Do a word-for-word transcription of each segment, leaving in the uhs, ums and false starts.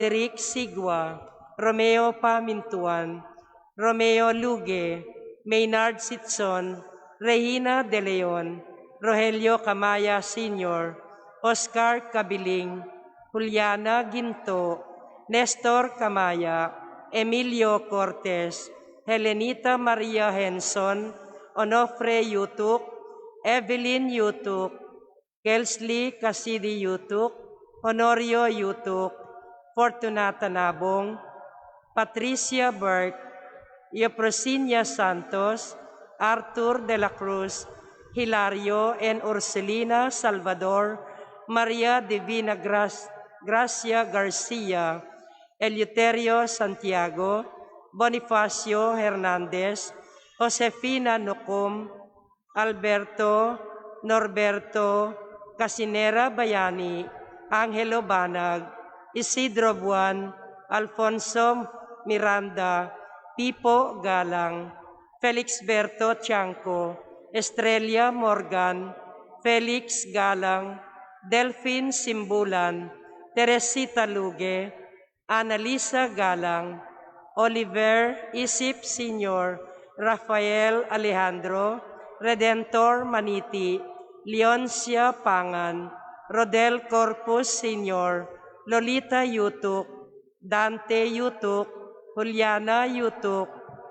Frederick Sigua, Romeo Pamintuan, Romeo Luge, Maynard Sitson, Regina De Leon, Rogelio Camaya Senior, Oscar Cabiling, Juliana Ginto, Nestor Camaya, Emilio Cortes, Helenita Maria Henson, Onofre Yutuk, Evelyn Yutuk, Kelsley Cassidy Yutuk, Honorio Yutuk, Fortunata Nabong, Patricia Burke, Euprosinia Santos, Arthur de la Cruz, Hilario and Ursulina Salvador, Maria Divina Gras-, Gracia Garcia, Eleuterio Santiago, Bonifacio Hernandez, Josefina Nucum, Alberto, Norberto, Casinera Bayani, Angelo Banag, Isidro Buan, Alfonso Miranda, Pipo Galang, Felixberto Tiangco, Estrella Morgan, Felix Galang, Delfin Simbulan, Teresita Luge, Annalisa Galang, Oliver Isip Senior, Rafael Alejandro, Redentor Maniti, Leoncia Pangan, Rodel Corpus Senior, Lolita Yutuk, Dante Yutuk, Juliana Yutuk,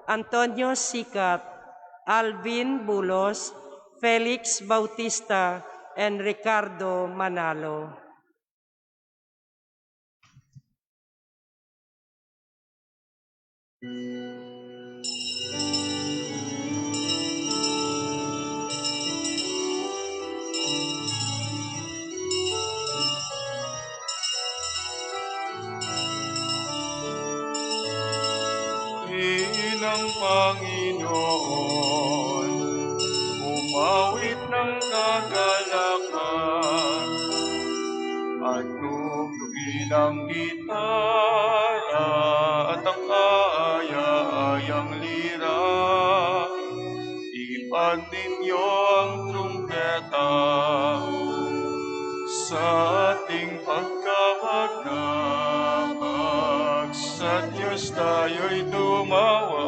Antonio Sikat, Alvin Bulos, Felix Bautista, and Ricardo Manalo. Inang Panginoon, umawit ng kagalakan, at tugtugin ang gitara at ang kaaya-ayang lira. Ipad ninyo ang trumpeta sa ating pagkawag na magsa Diyos tayo'y tumawa.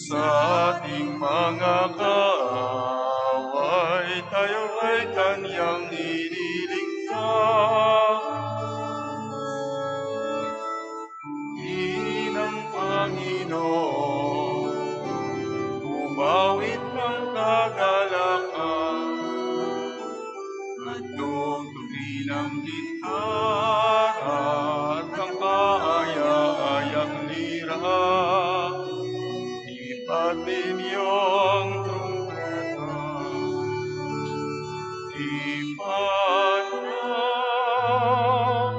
Sa ating mga kaaway, tayo ay kanyang iniligtas. Inang Panginoon, umawit ng kagalakan, at tugtugin ang gitara at ang kaaya-ayang lira. Ipad ninyo ang trumpeta. Ipad ang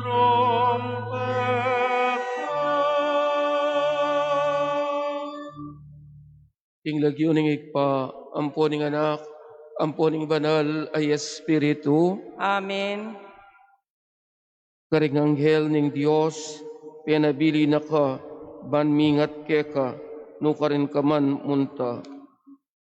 trumpeta. King lagyu ning Ibpa, ampo ning Anak, ampo ning Banal a Espiritu. Amen. Karing anghel ning Dios, penabilin na ka ban mingat keka, nukarin ka man munta.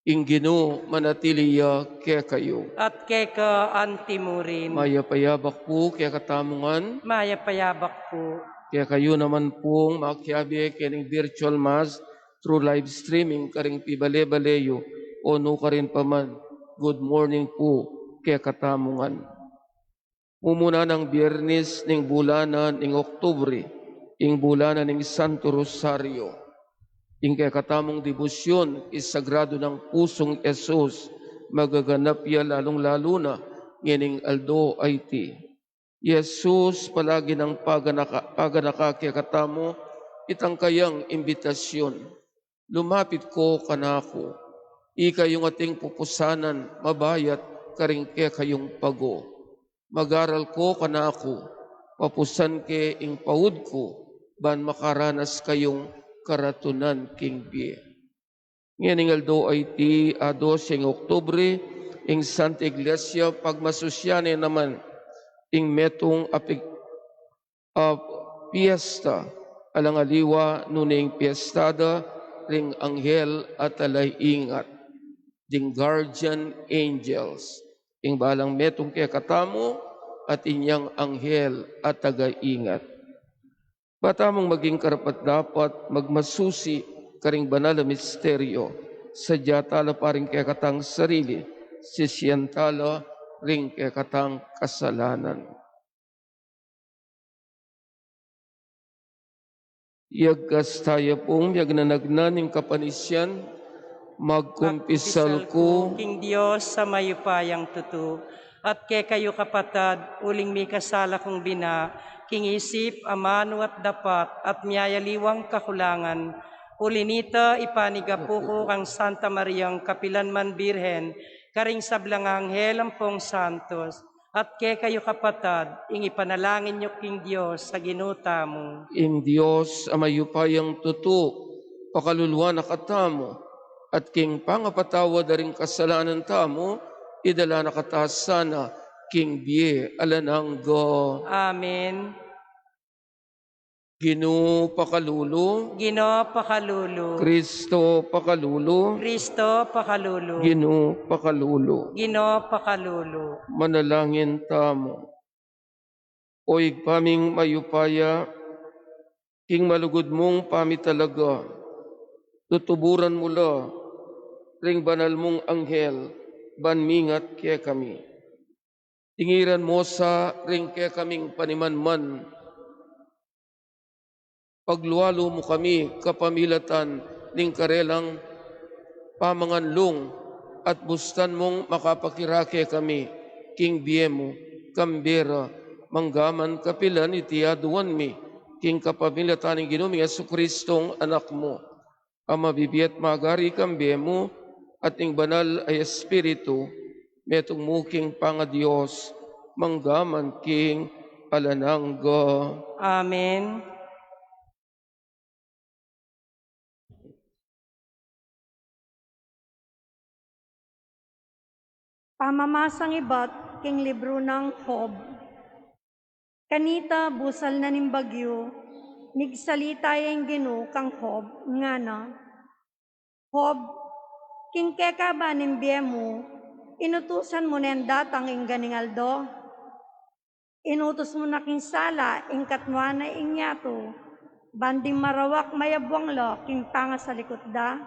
Ing Ginu manatili ya kekayu. At keka antimurin. Mayap a yabak pu kekatamu ngan. Mayap a yabak pu. Kekayu naman pung makiabe kening virtual mass through live streaming karing pibale-bale yu o nukarin pa man, good morning pu kekatamu ngan. Mumuna nang Biernes ning bulan na ning Oktubre, ing bulan na ning Santo Rosario. Ing kekatamung debosyun king Sagrado nang Pusung Jesus, magaganap ya lalung-lalu na ngening aldo a iti. Jesus, palagi nang paganaka, paganaka kekatamu itang kayang imbitasyun. Lumapit ko kanaku, ikayung ating pupusanan mabayat karing kekayung pago. Mag-aral ko kanaku, papusan ke ing paud ku, ban makaranas kayung karatunan king bie. Ngening aldo a iti, a doseng Oktubre, ing Santa Iglesia pagmasusyan ne naman ing metung a pig-, a piesta, alang aliwa nune ing piesta da ring anghel a talaingat, ding guardian angels. Ing balang metung kekatamu, at inyang anghel a tagaingat. Ba tamung maging karapat-dapat magmasusi karing banal a misteryo, sadya tala pa ring kekatang sarili, sisian tala ring kekatang kasalanan. Yagkas taya pung miyagnanagnan ning kapanisian, magkumpisal ku king Dios a mayupayang tutu, at kekayu kapatad, uling mikasala kung bina, king isip, amanu at dapat, at miyayaliwang kakulangan. Uli nita, ipanigapu ku kang Santa Mariang kapilan man Birhen, karing sablang anghel ampong santos, at kekayu kapatad, ing ipanalangin yu king Dios a Ginu tamu. Ing Dios a mayupayang tutu, pakaluluan na katamu, at king pangapatawad da ring kasalanan tamu, idala na kata sana king bie alang angga. Amen. Ginu pakalulu. Ginu pakalulu. Kristo pakalulu. Kristo pakalulu. Ginu pakalulu. Ginu pakalulu. Manalangin tamu. O Ibpa ming mayupaya, king malugud mung pamitalaga, tutuburan mu la ring banal mung anghel ban mingat kekami. Tingiran mu sa ring kekaming panimanman, paglualu mu kami kapamilatan ning karelang pamanganlung, at bustan mung makapakirake kami king bie mu, kambe ra, manggaman kapilan iti aduan mi, king kapamilatan ning Ginu ming Jesucristong Anak mu, a mabibie at magari kambe mu, at ning Banal a Espiritu, metung mu king pangaDios, manggaman king alang angga. Amen. Pamamasang ibat king libru nang Job. Kanita busal na ning bagyu, migsalita ya ing Ginu kang Job, ngana: Job, king keka ba ning bie mu, inutusan mu neng datang ing ganing aldo? Inutus mu na king sala ing katmuan a ing yatu, ban ding marawak mayabuang la king pangasalikut da?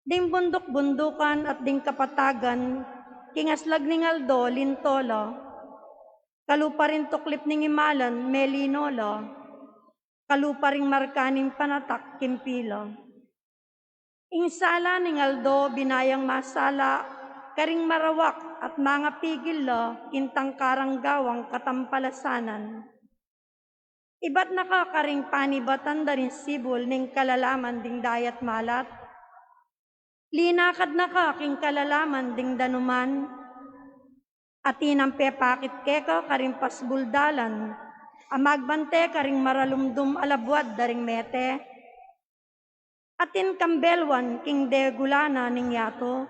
Ding bunduk-bundukan at ding kapatagan, king aslag ning aldo linto la. Kalupa ring tuklip ning imalan melino la. Kalupa ring marka ning panatak kimpi la. Ing sala ning aldo binayang masala karing marawak at mangapigil la king tangkarang gawang katampalasanan. Ibat na ka karing panibatan da ring sibul ning kalalaman ding dayat malat? Linakad na ka king kalalaman ding danuman? Atin nang pepakit keka karing pasbul dalan, a magbante karing maralumdum a labuad da ring mete? Atin kang belwan king degulana ning yatu?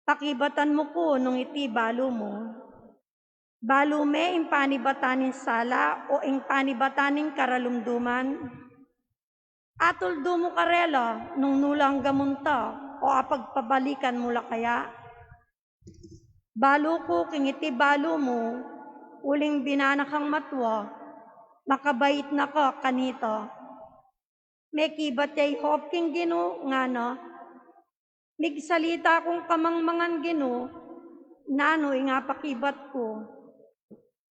Pakibatan mu ku nung iti balu mu. Balu me ing panibatan ning sala o ing panibatan ning karalumduman? Atuldu mu karela nung nu la angga munta o apagpabalikan mu la kaya? Balu ku king iti balu mu, uling bina na kang matua, makabait na ka kanita. Mekibat ya i Job king Ginu, ngana: Migsalita kung kamangmangan, Ginu, nanu ing apakibat ku?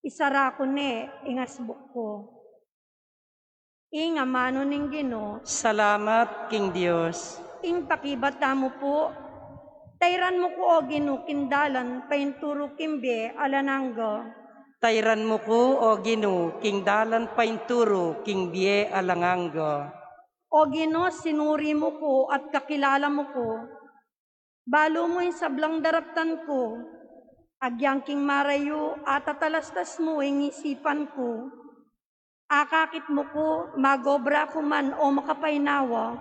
Isara ku ne ing asbuk ku. Ing amanu ning Ginu. Salamat king Dios. Ing pakibat tamu pu: Tairan mu ku, O Ginu, king dalan painturu king bie alang angga. Tairan mu ku, O Ginu, king dalan painturu king bie alang angga. O Ginu, sinuri mu ku at kakilala mu ku. Balu mu ing sablang daraptan ku. Agyang king marayu, atatalastas mu ing isipan ku. Akakit mu ku, magobra ku man o makapainawa.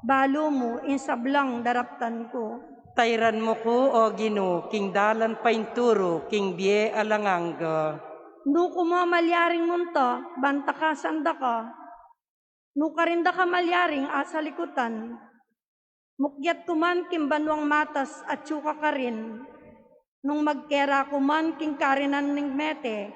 Balu mu ing sablang daraptan ku. Tairan mu ku, O Ginu, king dalan painturu king bie alang angga. Nu ku mu malyaring munta ban takasan da ka? Nu karin da ka malyaring asalikutan? Mukyat ku man king banuang matas, atyu ka karin. Nung magkera ku man king karinan ning mete,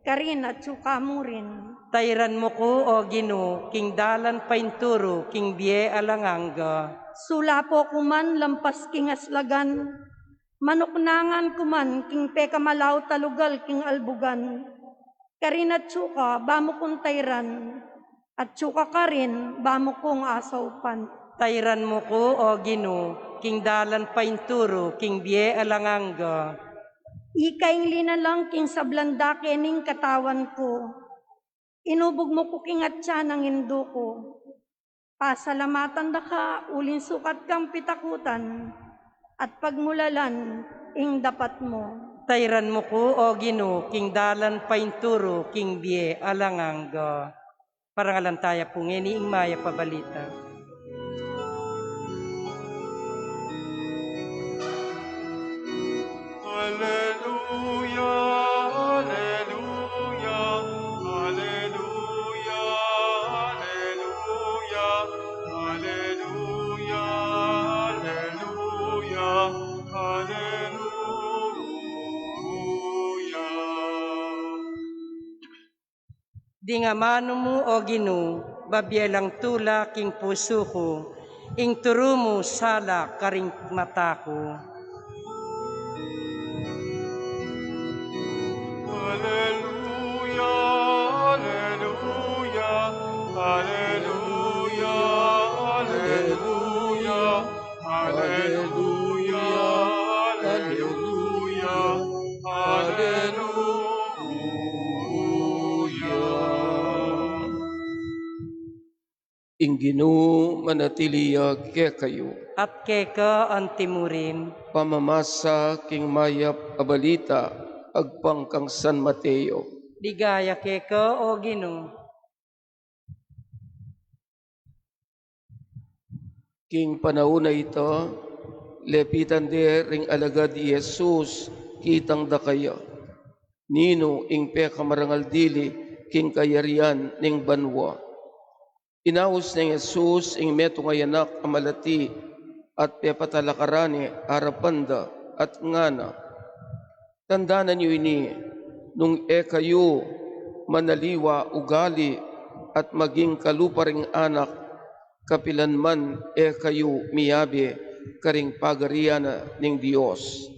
karin atsu ka mu rin. Tairan mu ku, O Ginu, king dalan painturu king bie alang angga. Sulapo ku man lampas king aslagan, manuknangan ku man king pekamalaut a lugal king albugan, karin atsu ka, ba mu kung tairan, atsu ka karin, ba mu kung asaupan. Tairan mu ku, O Ginu, king dalan painturu king bie alang angga. Ika ing linalang king sablang dake ning katawan ku, inubug mu ku king atyan nang indu ku. Pasalamatan da ka uling sukat kang pitakutan at pagmulalan ing dapat mu. Tairan mu ku, O Ginu, king dalan painturu king bie alang angga. Parangalan taya pu ngeni ing mayap a balita. Aleluya, aleluya, aleluya, aleluya, aleluya, aleluya, aleluya. Ding amanu mu, O Ginu, babie lang tula king pusu ku, ing turu mu sala karing mata ku. Aleluya, aleluya, aleluya, aleluya, aleluya, aleluya, aleluya. Ing Ginu manatili ya kekayu. At keka anti mu rin. Pamamasa king mayap a balita agpang kang San Mateo. Ligaya keka, O Ginu. King panaun a ita, lepitan de ring alagad i Jesus, kitang da kaya, ninu ing pekamarangal dili king kayarian ning banua. Inaus neng Jesus ing metung a anak a malati at pepatalakaran ne arapan da at ngana, Tandanan yu ini, nung e kayu manaliwa ugali at maging kalupa ring anak, kapilan man e kayu miyabe karing pagarian ning Dios.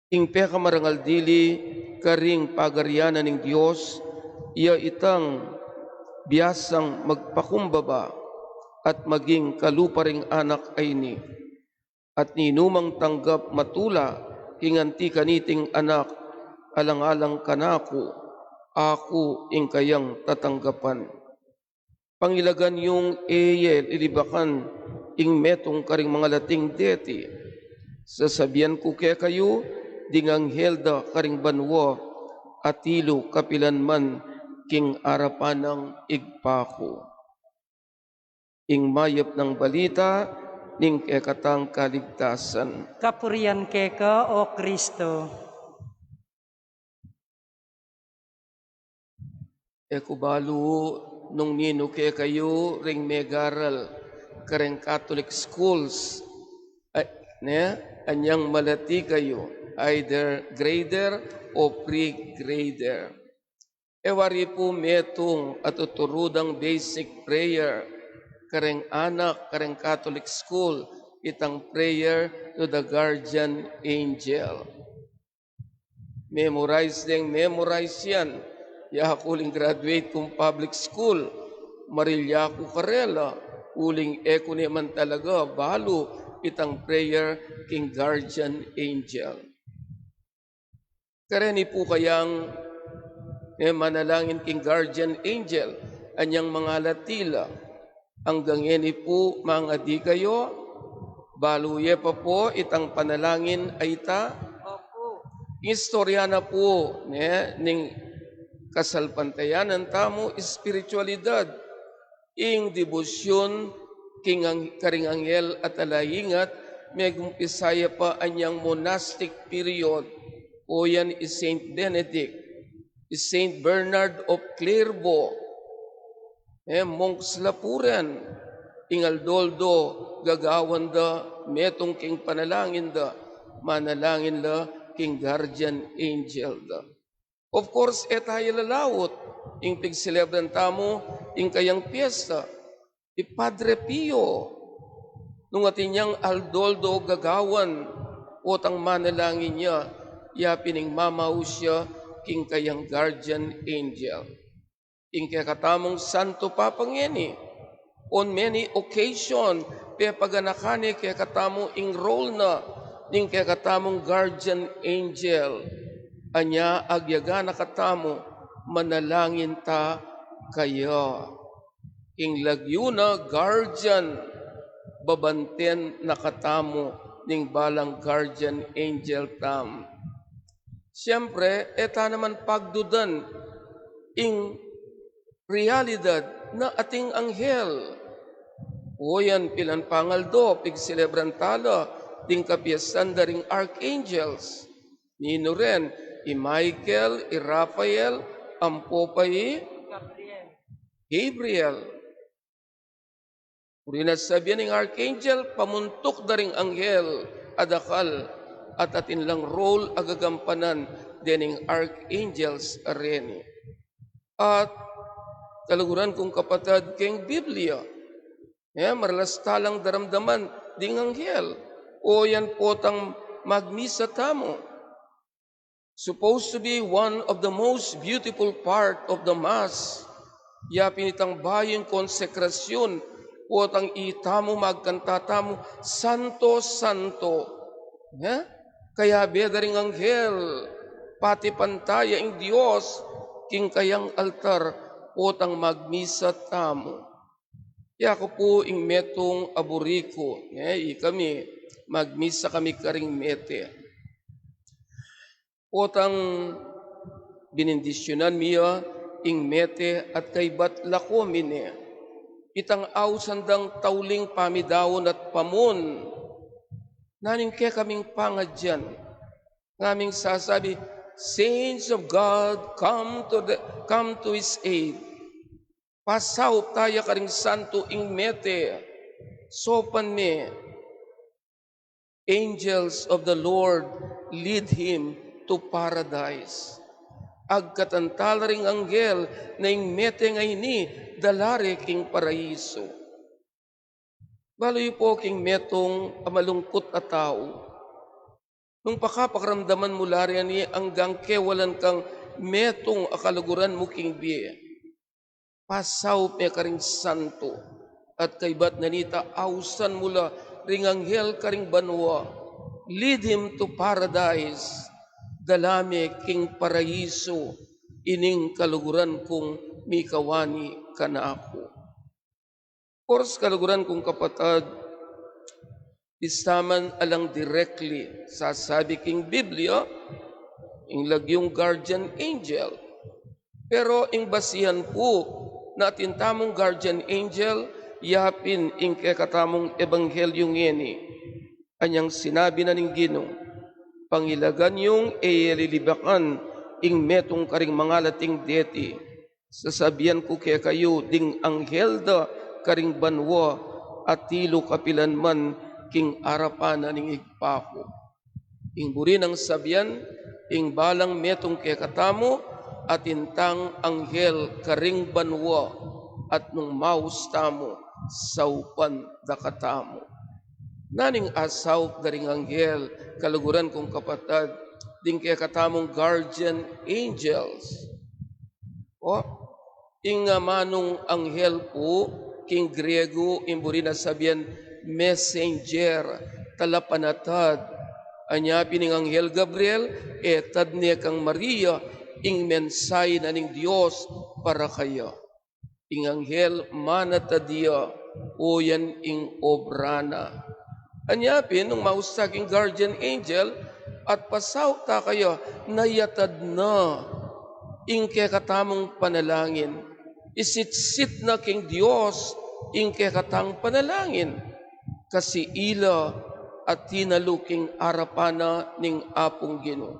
Ing pekamarangal dili karing pagarian ning Dios, iya itang biasang magpakumbaba at maging kalupa ring anak a ini. At ninumang tanggap matula king anti kaniting anak alang-alang kanaku, aku ing kayang tatanggapan. Pangilagan yung e ye lilibakan ing metung karing mangalating deti. Sasabian ku kekayu, ding anghel da karing banua, atilu kapilan man king arapan nang Ibpa ku. Ing mayap nang balita ning kekatang kaligtasan. Kapurian keka, O Kristo. E ku balu nung ninu kekayu ring megaral kareng Catholic schools, a-, ne, anyang malati kayu, either grader o pre-grader. E wari pu metung a tuturu dang basic prayer kareng anak kareng Catholic school, itang prayer to the guardian angel. Memorize deng memorize yan. Ya ku uling graduate kung public school, marilya ku karela, uling e ku ne man talaga balu itang prayer king guardian angel. Kareni pu kayang, eh, manalangin king guardian angel, anyang mangalati la. Anggang ngeni pu, mangadi kayu, balu ye pa pu itang panalangin a ita? Opu. Istorya na pu, ne, ning kasalpantayanan tamu, espiritualidad. Ing debosyon king ang-, karing anghel at ala ingat, megumpisa ya pa anyang monastic period, o yan i Saint Benedict, i Saint Bernard of Clairvaux, eh, monks la pu ren, ing aldo-aldo gagawan da, metung king panalangin da, manalangin la, king guardian angel da. Of course, e tamu lalaut ing pigselebran tamu ing kayang piesta, i Padre Pio. Nung atin yang aldo-aldo gagawan, potang manalangin ya, yapin ing mamaus ya king kayang guardian angel. Ing kekatamung Santo Papa ngeni, on many occasion, pepaganakan ne kekatamu ing role na ning kekatamung guardian angel. Anya agyaga na katamu, manalangin ta kaya. Ing lagyu na guardian, babanten na katamu ning balang guardian angel tam. Siyempre, e ta naman pagdudan ing realidad na ating anghel. O yan, pilan pangaldo, pigselebran tala ding kapiestan da ring archangels. Ninu ren, i Michael, i Raphael, ampo pa i Gabriel. Puri na sabian ning archangel, pamuntuk da ring anghel a dakal, at atin lang role a gagampanan dening archangels a reni. At kaluguran kung kapatad, keng Biblia, e, maralas talang daramdaman ding anghel. O yan potang magmisa tamu. Supposed to be one of the most beautiful part of the Mass. Yapin itang bayung konsekrasyun, potang itamu magkanta tamu, "Santo, Santo." E? Kayabe da ring anghel, pati pantaya ing Dios, king kayang altar, potang magmisa tamu. Yaku pu ing metung a buri ku, e, ikami, magmisa kami karing mete. Potang binendisyunan mi ya ing mete at kaybat lako mi ne. Itang ausan dang tauling pamidaun at pamun. Naning kekaming pangadyan, ngaming sasabi, "Saints of God, come to the, come to his aid." Pasaup taya karing santu ing mete, saupan me, "Angels of the Lord, lead him to paradise." Agkatan tala ring anghel na ing mete ngeni dala re king paraiso. Balu yu pu king metung a malungkut a tau. Nung pakapakaramdaman mu la reni anggang kewalan kang metung a kaluguran mu king bie, pasaup me karing santu, at kaybat na nita ausan mu la ring anghel karing banua, "Lead him to paradise." Dala me king paraiso ining kaluguran kung mikawani kanaku. Oras, kaluguran kung kapatad, bista man alang directly sasabi king Biblia ing lagyung guardian angel, pero ing basihan pu na atin tamung guardian angel, yapin ing kekatamung ebanghelyu ngeni. Anyang sinabi na ning Ginu, "Pangilagan yung e ye lilibakan ing metung karing mangalating deti. Sasabian ku kekayu, ding anghel da karing banua, atilu kapilan man king arapan na ning Ibpa ku." Ing buri nang sabian, ing balang metung kekatamu, atin tang anghel karing banua, at nung maus tamu, saupan da katamu. Naning asaup da ring anghel, kaluguran kung kapatad, ding kekatamung guardian angels. O, ing amanung anghel pu, king Griegu, ing buri na sabian messenger, talapanatad. Anya pin ing anghel Gabriel, etad ne kang Maria ing mensahe na ning Dios para kaya. Ing anghel manatad ya, o yan ing obra na. Anya pin, nung maus ta king guardian angel, at pasaup ta kaya, nayatad na ing kekatamung panalangin. Isitsit na king Dios ing kekatang panalangin. Kasi ila at tinalu king arapan na ning Apung Ginu.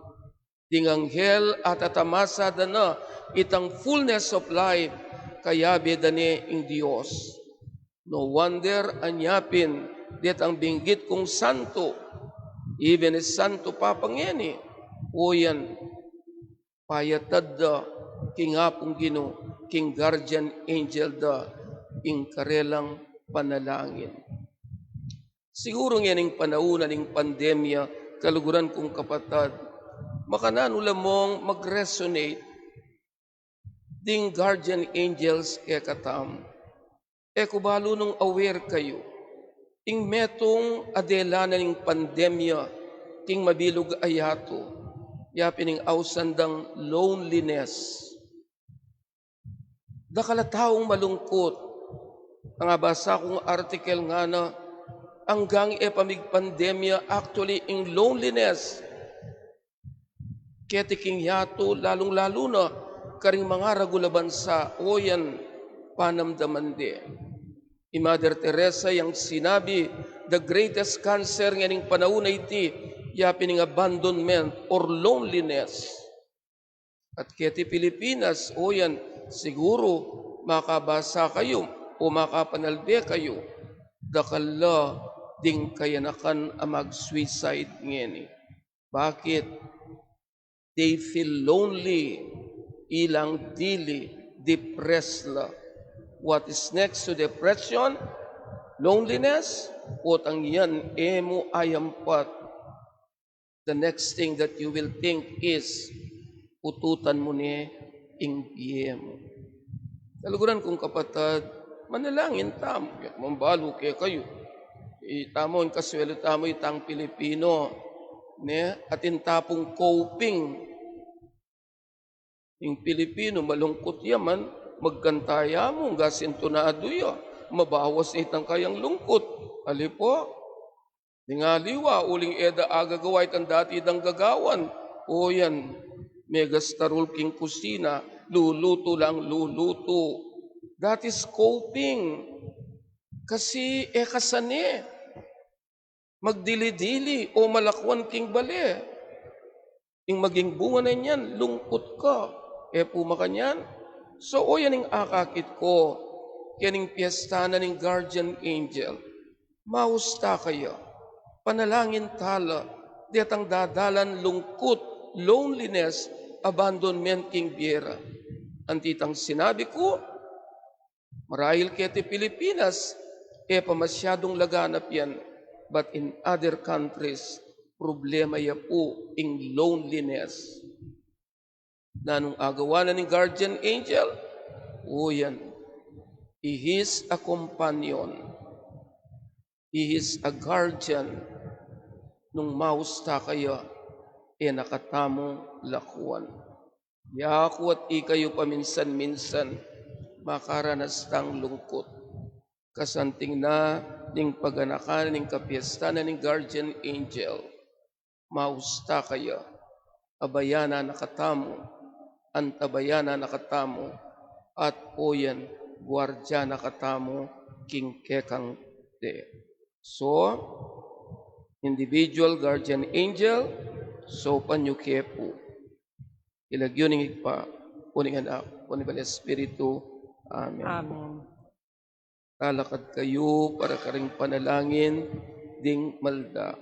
Ding anghel atatamasa da na itang fullness of life, kayabe da ne ing Dios. No wonder, anya pin, detang binggit kung santu, even Santo Papa ngeni, o yan, payatad da king Apung Ginu, king guardian angel da, ing karelang panalangin. Siguru ngening panaun na ning pandemya, kaluguran kung kapatad, makananu la mung mag-resonate ding guardian angels kekatamu. E ku balu nung aware kayu, ing metung a dela na ning pandemya king mabilug a yatu, ya pin ing ausan dang loneliness. Dakal a taung malungkut. Ing abasa kung article ngana, anggang e pa migpandemya, actually, ing loneliness keti king yatu, lalung-lalu na karing mangaragul a bansa, o yan, panamdaman de. I Mother Teresa yang sinabi, the greatest cancer ngening panaun a iti, ya pin ing abandonment or loneliness. At keti Pilipinas, o yan, siguru makabasa kayu o makapanalbe kayu, dakal la ding kayanakan a mag-suicide ngeni. Bakit? They feel lonely, ilang dili, depressed la. What is next to depression? Loneliness. Potang yan e mu ayampat, the next thing that you will think is, ututan mu ne ing bie mu. Kaluguran kung kapatad, manalangin tamu. E ku man balu kekayu, itamu, ing kasuelu tamu itang Pilipino, ne, atin ta pung coping. Ing Pilipino, malungkut ya man, magkanta ya mu, gasintunadu ya, mabawas ne itang kayang lungkut. Ali pu, ning aliwa, uling e da agagawa itang dati dang gagawan. O yan, megastarul king kusina, lulutu lang lulutu. That is coping. Kasi e kasane magdili-dili o malakuan king bale. Ing maging bunga na niyan, lungkut ka. E pu makanyan? So, o yan ing akakit ku kening piesta na ning guardian angel. Maus ta kaya, panalangin ta la, detang dadalan lungkut, loneliness, abandonment king bie ra. Anti itang sinabi ku, marahil keti Pilipinas, e pa masyadung laganap yan, but in other countries, problema ya pu ing loneliness. Nanung agawa na ning guardian angel? O yan, he is a companion. He is a guardian. Nung maus ta kaya, e na katamu lakuan. Yaku at ikayu paminsan-minsan makaranas tang lungkut. Kasanting na ning paganakan ning kapiesta na ning guardian angel. Maus ta kaya, abayanan na katamu, antabayanan na katamu, at o yan, guardian na katamu king kekang de. So, individual guardian angel, so panyu ke pu. King lagyu ning Ibpa, o ning Anak, o ning Banal Espiritu. Amen. Amen. Talakad kayu para karing panalangin ding malda.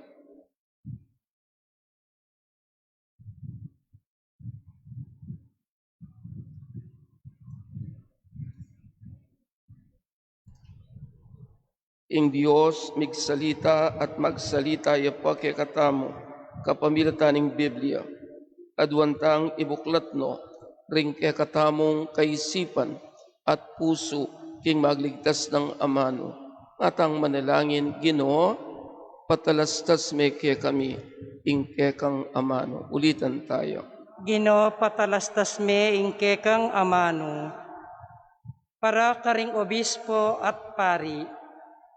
Ing Dios migsalita at magsalita ya pa kekatamu kapamilatan ning Biblia. Aduan tang ibuklat no ring kekatamung kaisipan at pusu king magligtas nang amanu. Ngatang manalangin, Ginu, patalastas me kekami ing kekang amanu. Ulitan taya. Ginu, patalastas me ing kekang amanu. Para karing obispo at pari,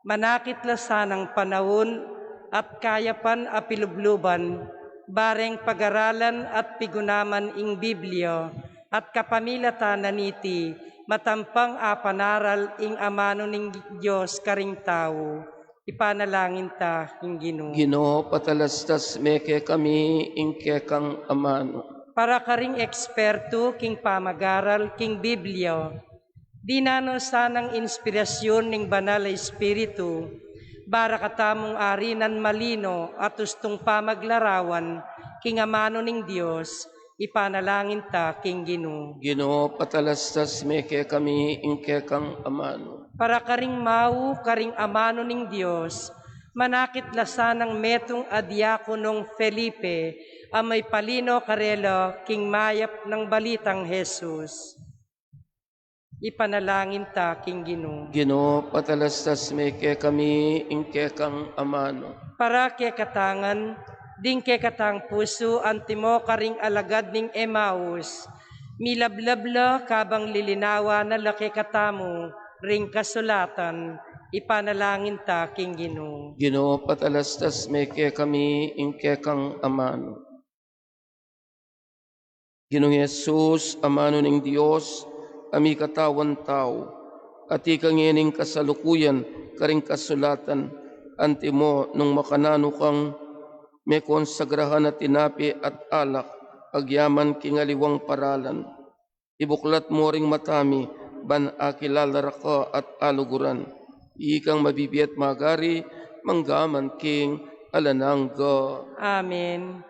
manakit la sanang panaun at kayapan a pilubluban, bareng pagaralan at pigunaman ing Biblia, at kapamilatan na niti, matampang a panaral ing amanu ning Dios karing tau. Ipanalangin ta king Ginu. Ginu, patalastas me kekami ing kekang amanu. Para karing ekspertu king pamagaral king Biblia, dinan no sanang inspirasyun ning Banal a Espiritu, para katamung arinan malino at ustung pamaglarawan king amanu ning Dios, ipanalangin ta king Ginu. Ginu, patalastas me kekami ing kekang amanu. Para karing mau karing amanu ning Dios, manakit la sanang metung a diakonong Felipe, a mipalino karela king mayap nang balitang Jesus. Ipanalangin ta king Ginu. Ginu, patalastas me kekami ing kekang amanu. Para kekatang ngan, ding kekatang pusu antimo karing alagad ning Emaus, milablab la kabang lilinawan na la kekatamu ring kasulatan, ipanalangin ta king Ginu. Ginu, patalastas me kekami ing kekang amanu. Ginung Jesus, amanu ning Dios, a mikatawan tau, atiu ka ngening kasalukuyan karing kasulatan, antimo nung makananu kang mekonsagrahan a tinape at alak, agyaman king aliwang paralan. Ibuklat mu ring mata mi, ban akilala ra ka at aluguran. Ikang mabibie at magari, mangga man king alang angga. Amen.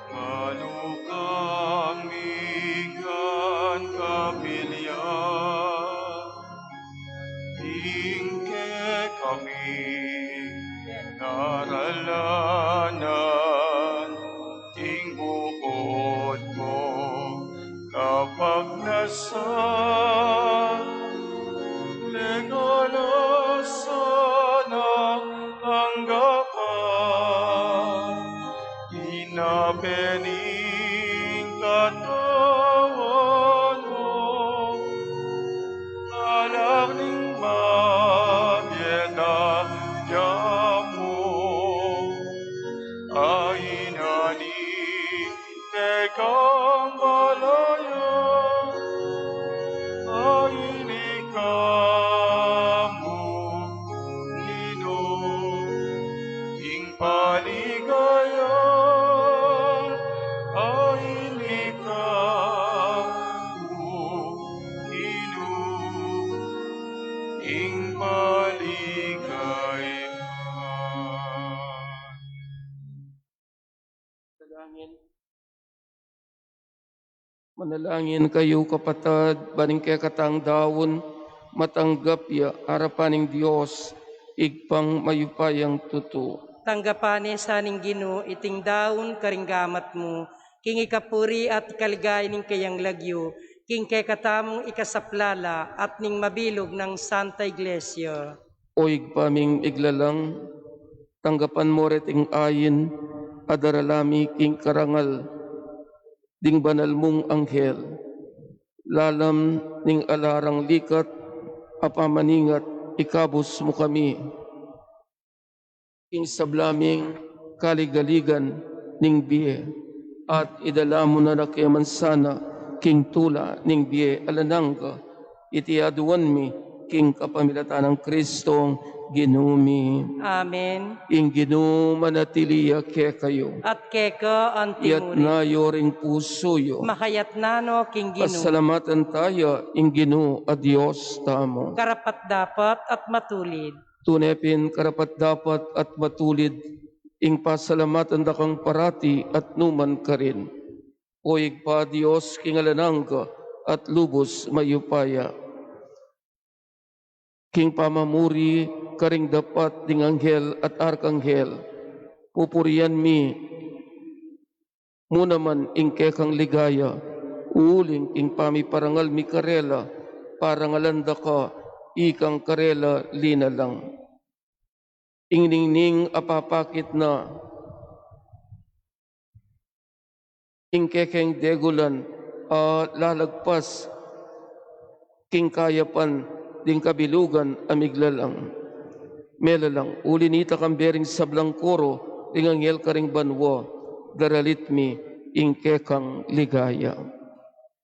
Malukang migyan kapilya, ing kekami naralanan, ing bukod mu kapagnasan, legala sana angga pa, tinape ning katawan mu, alak ning mabie agyat mu, a inani kekang balayan, a ini ka mu, Ginu, ing paligaya, a ini ka mu, Ginu, ing paligaya. Manalangin kayu, kapatad, ban ing kekatang daun matanggap ya arapan ning Dios, Ibpang mayupayang tutu. Tanggapan ne sa ning Ginu iting daun karing gamat mu, king ikapuri at ikaligaya ning kayang lagyu, king kekatamung ikasaplala at ning mabilug nang Santa Iglesia. O Ibpa ming miglalang, tanggapan mu reting ain a darala mi king karangal ding banal mung anghel. Lalam ning ala rang likat a pamaningat, ikabus mu kami king sabla ming kaligaligan ning bie, at idala mu na la ke man sana king tula ning bie alang angga. Iti aduan mi king kapamilatan nang Kristong Ginu mi. Amen. Ing Ginu manatili ya kekayu. At keka antimurin. Iyatas yu ring pusu yu. Makayatas no king Ginu. Pasalamatan taya ing Ginu a Dios tamu. Karapat-dapat at matulid. Tune pin karapat-dapat at matulid ing pasalamatan da kang parati at nu man karin, O Ibpa, Dios king alang angga at lubus mayupaya. King pamamuri karing dapat ding anghel at arkanghel, pupurian mi mu naman ing kekang ligaya, uling king pamiparangal mi karela, parangalan da ka ikang karela linalang. Ing ningning a papakit na ing kekeng degulan a lalagpas king kayapan ding kabilugan a miglalang. Melalang, uli nita kambe ring sablang koro ding anghel karing banua, daralit mi ing kekang ligaya.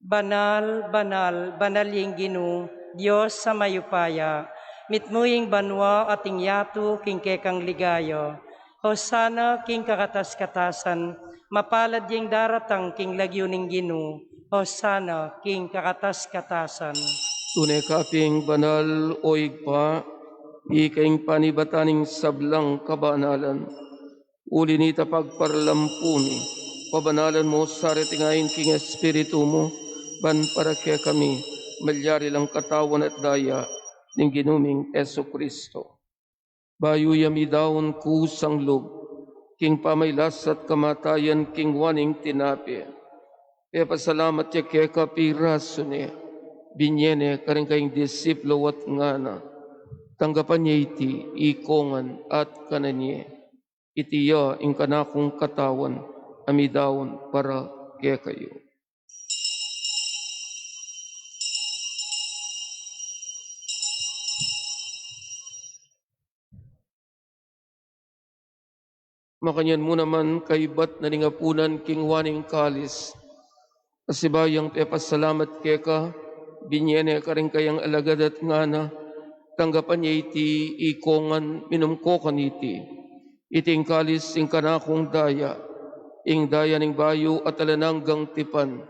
Banal, banal, banal ing Ginu, Dios a mayupaya. Mitmu ing banua at ing yatu king kekang ligaya. Hosana king kakatas-katasan, Mapalad ya ing daratang king lagyu ning Ginu. Hosana king kakatas-katasan. Tune ka pin banal, o Ibpa, ika ing panibatan ning sablang kabanalan. Uli na nita pagparalampu mi, pabanalan mu sa reting ain king Espiritu mu, ban para kekami malyari lang katawan at daya ning Ginu ming Jesucristo. Bayu ya midaun kusang lub king pamagkasakit at kamatayan king wal ning tinape, pepasalamat ya keka, pirasu ne, binye ne karing kayang disipulu at ngana: Tanggapan ye iti ikongan at kanan ye. Iti ya ing kanakung katawan a midaun para kekayu. Makanyan mu naman, kaybat na ning apunan, king wal ning kalis, pasibayu yang pepasalamat keka, binye ne karing kayang alagad at ngana: Tanggapan ye iti ikongan, minum ko kaniti. Iti ing kalis ning kanakung daya, ing daya ning bayu at alang anggang tipan,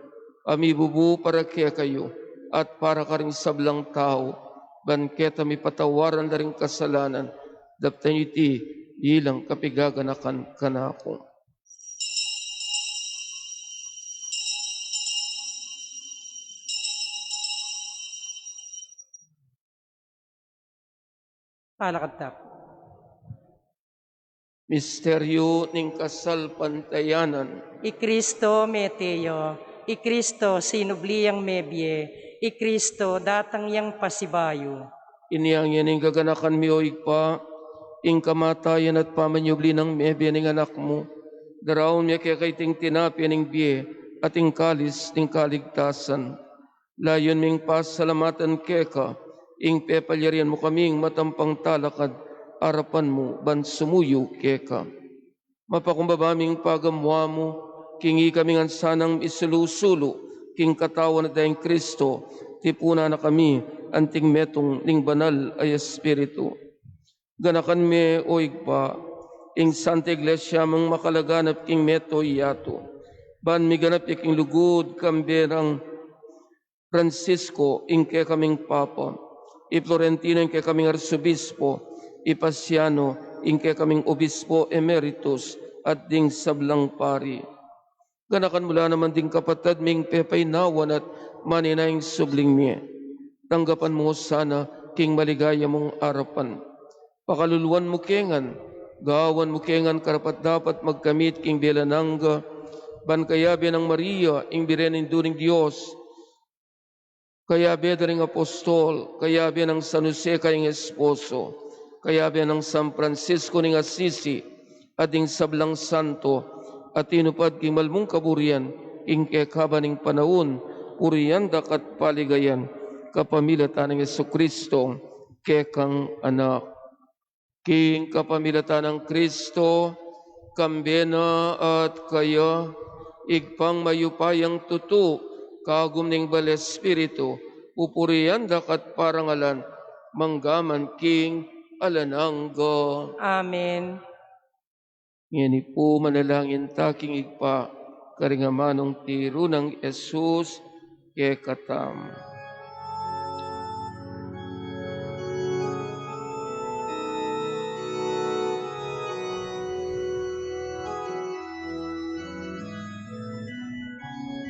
a mibubu para kekayu at para karing sablang tau, ban keta mipatawaran la ring kasalanan. Daptan yu iti bilang kapaganakan kanaku. Palakad tamu. Misteryu ning kasalpantayanan. I Kristo mete ya, i Kristo sinubli yang mebie, i Kristo datang yang pasibayu. Inya ngeni ing gaganakan mi, o Ibpa, ing kamatayan at pamanyubli nang mebie ning Anak mu. Daraun mi keka iting tinape ning bie at ing kalis ning kaligtasan. Layun ming pasalamatan keka ing pepalyarian mu kaming matampang talakad arapan mu ban sumuyu keka. Mapakumbaba ming pagamuan mu king ikami ngan sanang misulu-sulu king katawan at daya nang Kristo, tipunan na kami anting metung ning Banal a Espiritu. Ganakan me, o Ibpa, ing Santa Iglesia mung makalaganap king mabilug a yatu, ban miganap ya king lugud, kambe nang Francisco ing kekaming Papa, i Florentino ing kekaming Arsobispo, i Paciano ing kekaming Obispo Emeritus, at ding sablang pari. Ganakan mu la naman ding kapatad ming pepainawan at manenaya king subling mie. Tanggapan mu sana king maligaya mung arapan. Pakaluluan mu ke ngan, gawan mu ke ngan karapat-dapat magkamit king bie alang angga, ban kayabe nang Maria, ing Birhen Indu ning Dios, kayabe da ring apostol, kayabe nang San Jose kayang esposo, kayabe nang San Francisco ning Assisi, at ding sablang santo a tinupad king mal mung kaburian king kekaban ning panaun, purian da ka at paligayan, kapamilatan nang Jesucristo, kekang Anak. King kapamilatan nang Kristo, kambe na at kaya, Ibpang mayupayang tutu, kagum ning Banal Espiritu, pupurian da ka at parangalan, mangga man king alang angga. Amen. Ngeni pu manalangin ta king Ibpa, karing amanung tiru nang Jesus kekatamu.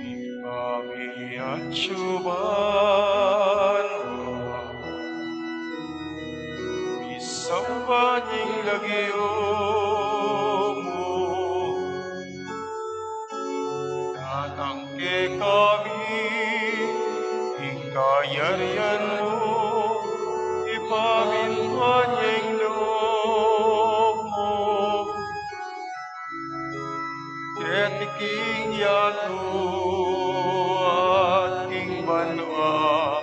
Ibpa mi, atsu ka banua, misamban ya ing lagyu mu, datang kekami ing kayarian mu, ipamintuan ya ing lub mu keti king yatu at king banua.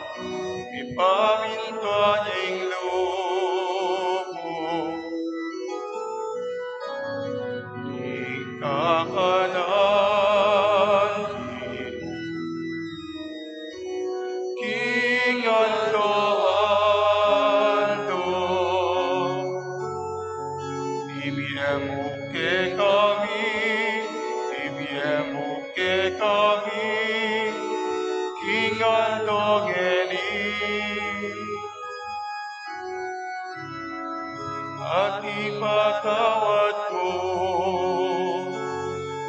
Ipamintuan ya ing lub mu king kakanan mi king aldo-aldo. Ibie mu kekami king At ipatawad mu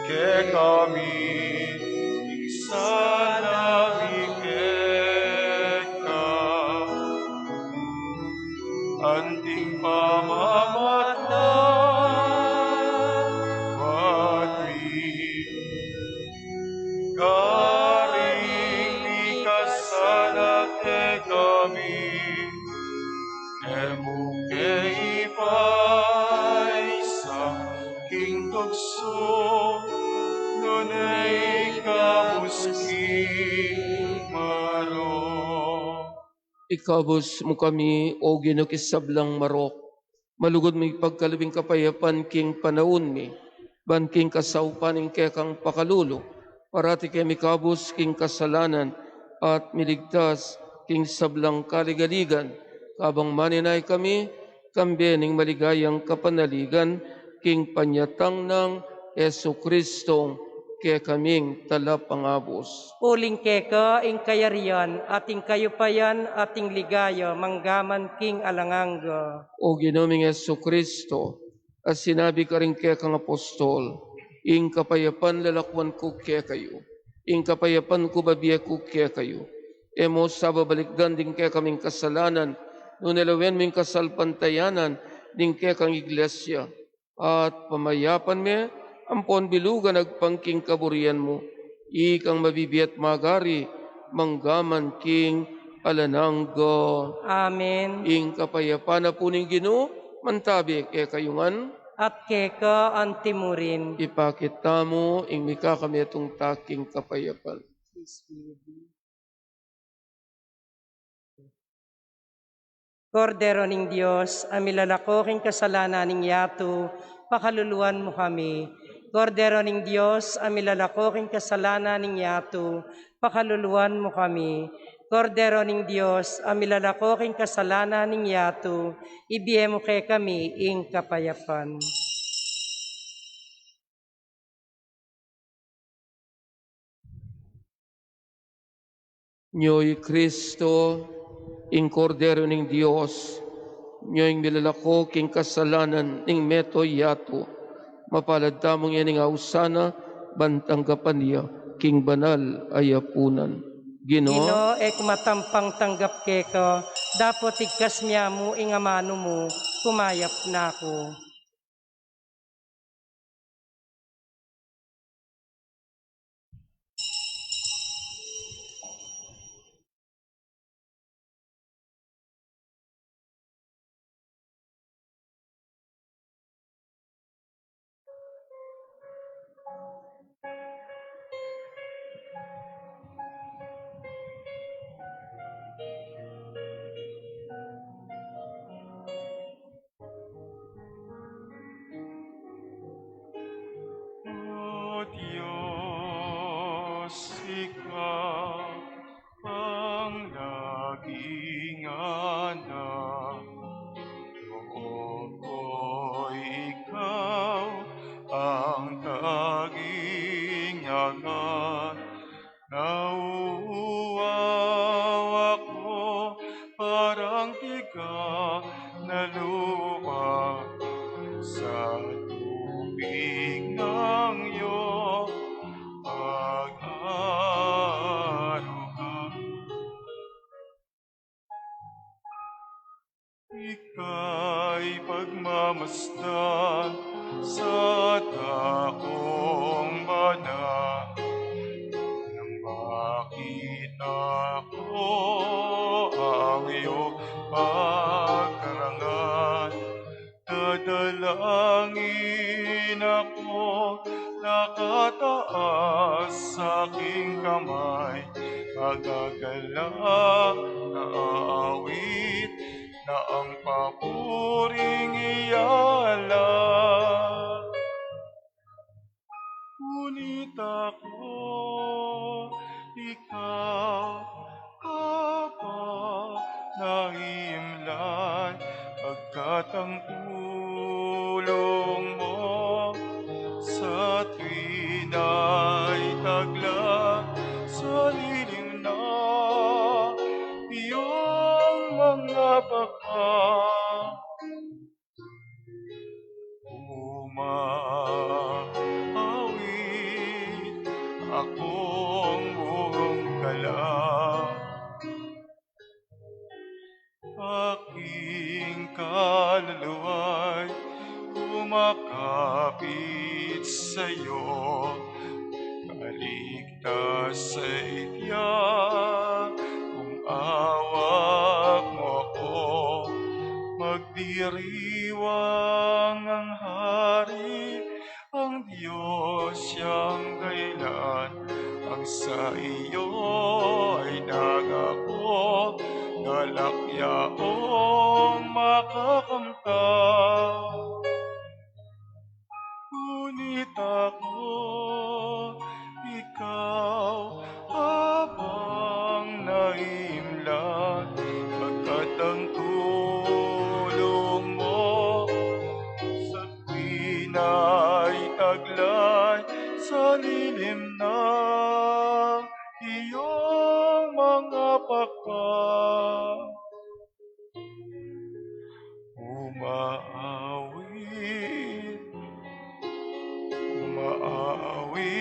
kekami ing sala mi keka, anting pamamatawad mi karing mikasala kekami, e mu ke ipaisang king tuksu, nune ikabus king marok. Ikabus mu kami, O Ginu, king sablang marok. Malugud mung ipagkalub ing kapayapan king panaun mi, ban king kasaupan ning kekang pakalulu, parati keng mikabus king kasalanan at miligtas king sablang kaligaligan, kabang maninaya kami kambe ning maligayang kapanaligan king panyatang nang Jesucristo, kekaming Talapangabus. Uling keka ing kayarian at ing kayupayan at ing ligaya manggaman king alang angga. O Ginu ming Jesucristo, a sinabi karing kekang apostol, ing kapayapan lalakuan ku kekayu, ing kapayapan ku bibie ku kekayu. E mu sa babalikdan ding kekaming kasalanan, nune lawen mu ing kasalpantayanan ning kekang iglesia, at pamayapan me ampon bilugan agpang king kaburian mu. Ikang mabibie at magari manggaman king alang angga. Amen. Ing kapayapan na pu ning Ginu mantabi kekayu ngan. At keka antimurin. Ipakit tamu ing mikakametung ta king kapayapan. Kordero ning Dios, a milalako king kasalanan ning yatu, pakaluluan mu kami. Kordero ning Dios, a milalako king kasalanan ning yatu, pakaluluan mu kami. Kordero ning Dios, a milalako king kasalanan ning yatu, ibie mu kekami ing kapayapan. Nyo i Kristo, ing Kordero ning Dios, nyo ing milalako king kasalanan ning mabilug a yatu. Mapalad tamung e ning ausan na, ban tanggapan ya king banal a yapunan. Ginu, Ginu, e ku matampang tanggap keka, dapot igkas mu ya mu ing amanu mu, kumayap na ku. O Dios, ikaw ang naging anak, o ikaw ang tanging angat. Nauuaw ako, parang tiga na lupa sa tubig ng iyong pag-aaruga. Ika'y pagmamasdan sa dakong bana, nang makita ko ang iyong pagkarangal. Dadalangin ako, nakataas sa aking kamay, magagala, aawit, na ang papuring iyalap. Ngunit ako, ikaw, Aba, naimlay, pagkat ang pulong mo sa tuwina'y tagla, sa lilim na iyong mga baka. Aking kaluluwa'y kumakapit sa'yo, kaligtas sa itya, kung awak mo ako, magdiriwang ang hari, ang Diyos siyang dahilan, ang sa iyo ay nangako, galak yaong makakamtan. Ngunit ako, ikaw, habang naimlan, pagkat ang tulong mo sa tuwin ay taglay sa lilim ng iyong mga pakpak. Umaawit, umaawit,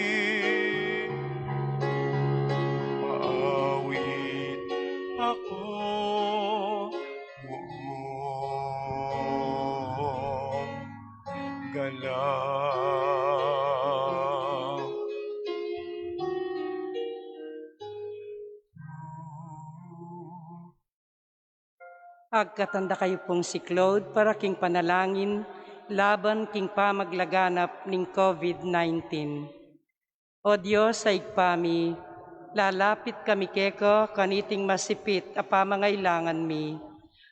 umaawit ako, buong galak. Agkatan da kayu pung siklaud para king panalangin laban king pamaglaganap ning COVID nineteen. O Dios a Ibpa mi, lalapit kami keka kaniting masipit a pamangailangan mi.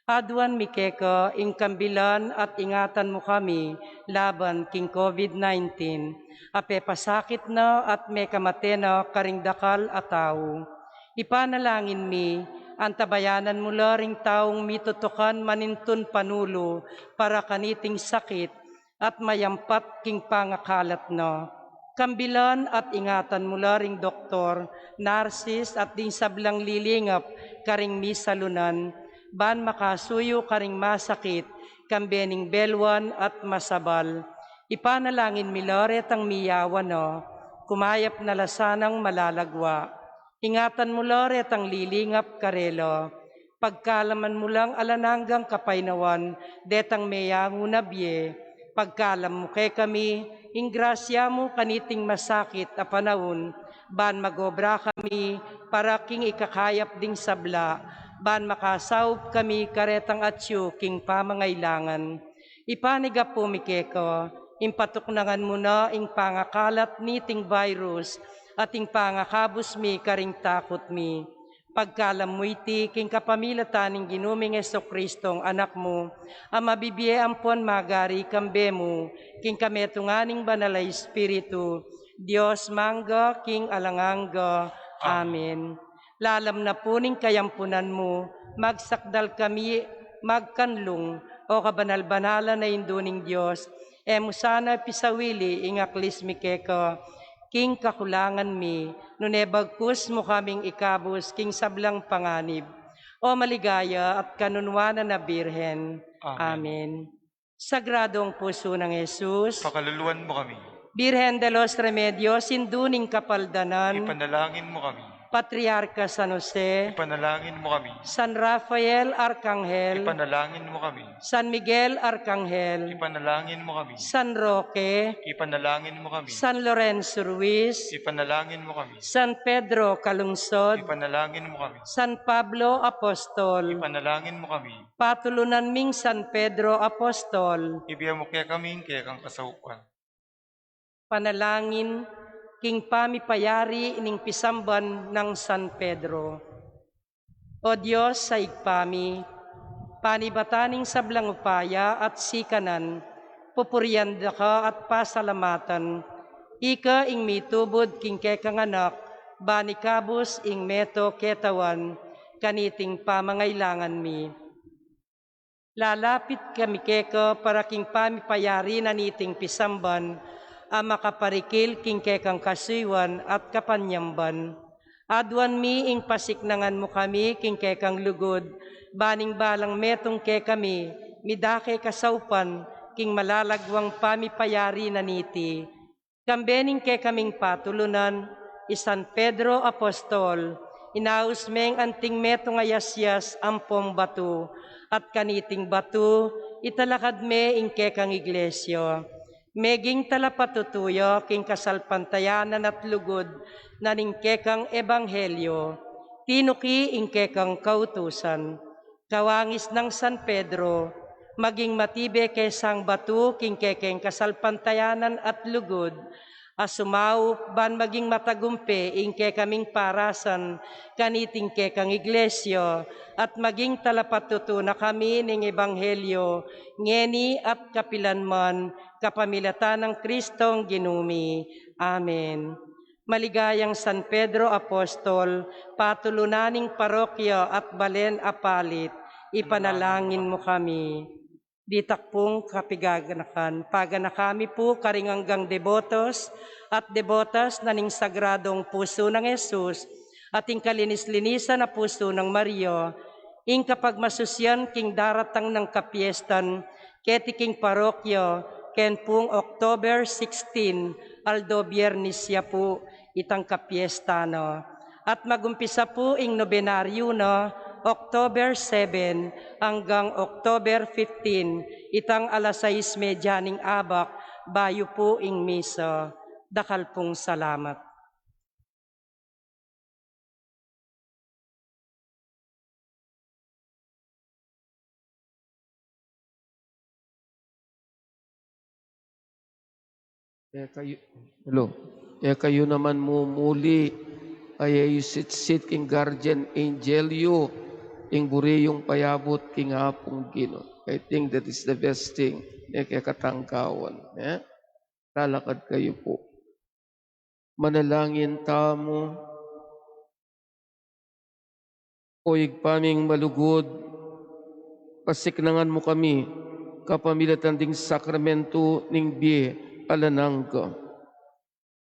Aduan mi keka ing kambilan at ingatan mu kami laban king COVID nineteen a pepasakit na at mekamate na karing dakal a tau. Ipanalangin mi, antabayanan mu la ring taung mitutukan manintun panulu para kaniting sakit at mayampat king pangakalat na. Kambilan at ingatan mu la ring doktor, narsis at ding sablang lilingap karing misalunan, ban makasuyu karing masakit, kambe ning belwan at masabal. Ipanalangin mi la retang miyawan na, kumayap na la sanang malalagwa. Ingatan mu la retang lilingap karela. Pagkalaman mu lang alang anggang kapaynawan detang meyangu na bie. Pagkalam mu kekami ing grasya mu kaniting masakit a panaun, ban magobra kami para king ikakayap ding sabla, ban makasaup kami karetang atyu king pamangailangan. Ipanyawad mi keka ing patuknangan mu na ing pangakalat niting virus at ing pangakabus mi karing takut mi. Pagkalam mu iti king kapamilatan ning Ginu ming Jesucristo, Anak mu, a mabibie ampon magari kambe mu king kametungan ning Banal a Espiritu, Dios mangga king alang angga. Amen. Lalam na pu ning kayampunan mu, magsakdal kami magkanlung, o kabanal-banalan a Indu ning Dios, e mu sana pisawili ing aklis mi keka king kakulangan mi, nune bagkus mu kaming ikabus king sablang panganib. O maligaya at kanunuanan a Birhen. Amen. Amen. Sagradong pusu nang Jesus. Pakaluluan mu kami. Birhen de los Remedios, Indu ning Kapaldanan. Ipanalangin mu kami. Patriarka San Jose. Ipanalangin mu kami. San Rafael Arkanghel. Ipanalangin mu kami. San Miguel Arkanghel. Ipanalangin mu kami. San Roque. Ipanalangin mu kami. San Lorenzo Ruiz. Ipanalangin mu kami. San Pedro Calungsod. Ipanalangin mu kami. San Pablo Apostol. Ipanalangin mu kami. Patulunan ming San Pedro Apostol. Ibie mu kekami ing kekang kasaupan. Panalangin king pamipayari ning pisamban nang San Pedro. O Dios a Ibpa mi, panibatan ning sablang upaya at sikanan, pupurian da ka at pasalamatan, ika ing mitubud king kekang Anak, ban ikabus ing meto ketawan, kaniting pamangailangan mi. Lalapit kami keka para king pamipayari na niting pisamban, a makaparikil king kekang kasuyuan at kapanyamban. Aduan mi ing pasiknangan mu kami king kekang lugud, ban ing balang metung kekami, midake kasaupan king malalagwang pamipayari na niti. Kambe ning kekaming patulunan, i San Pedro Apostol, Inaus meng anting metung a yasyas ampong batu, at kaniting batu italakad me ing kekang iglesia. Meging talapatutu ya king kasalpantayanan at lugud na ning kekang ebanghelyo, tinuki ing kekang kautusan. Kawangis nang San Pedro, maging matibe ke sang batu king kekeng kasalpantayanan at lugud, a sumaup ban maging matagumpe ing kekaming parasan kaniting kekang iglesia, at maging talapatutu na kami ning ebanghelyo ngeni at kapilan man, kapamilatan nang Kristong Ginu mi. Amen. Maligayang San Pedro Apostol, patulunan ning parokya at balen a palit, ipanalangin mu kami. Ditak pung kapiganakan, paganaka mi pu karing anggang debotos at debotas na ning Sagradong Pusu nang Jesus, at ing kalinis-linisan a pusu nang Maria, ing kapagmasusian king daratang nang kapiestan keti king parokya, ken pung October sixteen, aldo Biernis ya pu itang kapiesta na. At magumpisa pu ing nobenaryo na October seven anggang October fifteen, itang alas sais medya ning abak, bayu pu ing misa. Dakal pung salamat. E kayu, hello. E kayu naman mumuli, a e yu sitsit king guardian angel yu, ing buri yung payabut king Apung Ginu. I think that is the best thing. E kekatang gawan, e? Lalakad kayu pu. Manalangin tamu. O Ibpa ming malugud, pasiknangan mu kami kapamilatan ding sakramentu ning bie alang angga.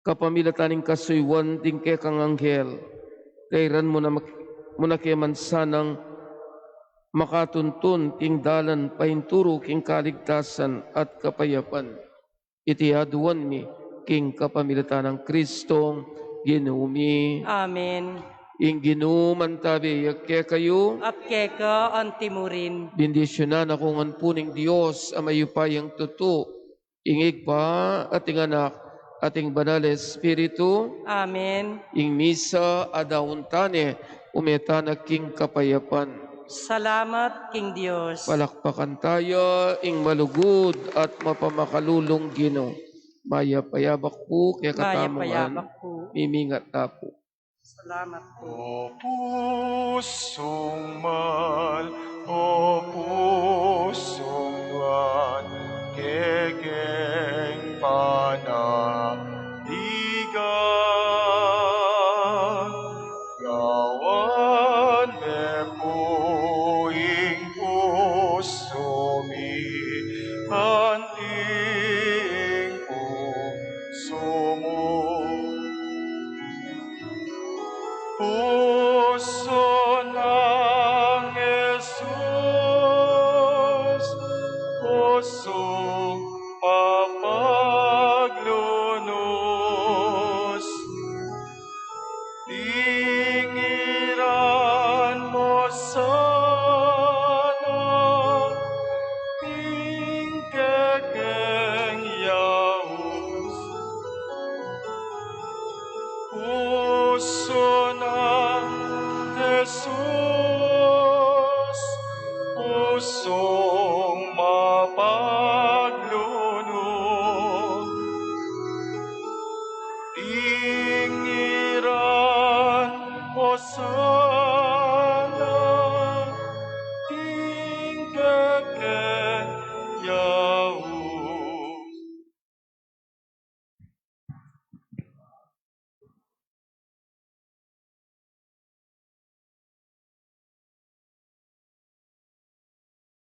Kapamilatan ning kasuyuan ding kekang anghel, kairan mu na mak-, mu na ke man sanang makatuntun king dalan painturu king kaligtasan at kapayapan. Iti aduan mi king kapamilatan nang Kristong Ginu mi. Amen. Ing Ginu mantabi ya kekayu. At keka anti mu rin. Bendisyunan na kayu ngan pu ning Dios a mayupayang tutu, ing Ibpa at ing Anak at ing Banal a Espiritu. Amen. Ing misa adaun ta ne, ume tana king kapayapan. Salamat king Dios. Palakpakan taya ing malugud at mapamakalulung Ginu. Mayap a yabak pu kekatamu ngan. Mayap a yabak pu. Mimingat ta pu. Salamat pu. O pusung mal, o pusung duan, kekeng panaligan. Gawan me pu ing pusu mi, anti ing pusu mu. Pusu nang Jesus, pusung mapaglunus. Tingiran mu sana ing kekeng yaus. Pusu nang Jesus, pusung mapaglunus. Tingiran mu sana